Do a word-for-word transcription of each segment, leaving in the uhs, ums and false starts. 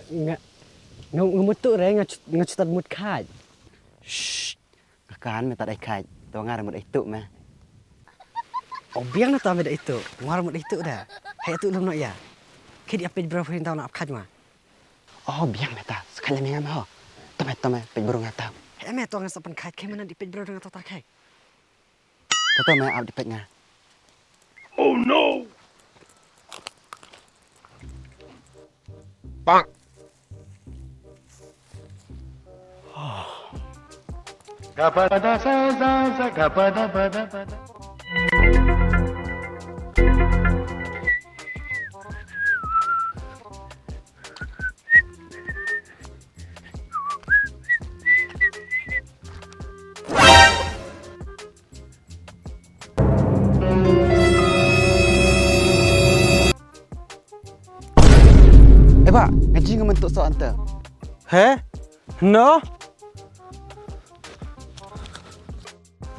Nga nga nga mut tuh re, nga chu- nga chutat mut khaid. Shh. Nga kan me tad ai khaid. To nga re mut ai tuh me. O biang na ta me da itu. Nga re mut ai tuh da. Hai itu lum no ya. Kid ya pej bro hin tau na ap khaid ma. O biang me ta. Sekali me nga me ho. To me to me pej bro nga tau. Hai me to nga sa pan khaid khai mana di pej bro nga to ta khai. Tato me ap di pek nga. Oh no! Bang. Gapada sa sa sa gapada pada pada. Eh bah, ngaji nga mynta soh anta. He? No?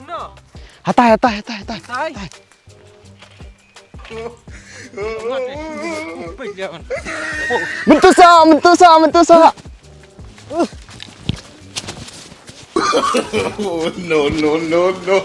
No. Hatai, hatai, hatai, hatai. Hatai. Mynta soh, mynta soh, mynta soh. Oh, no, no, no, no.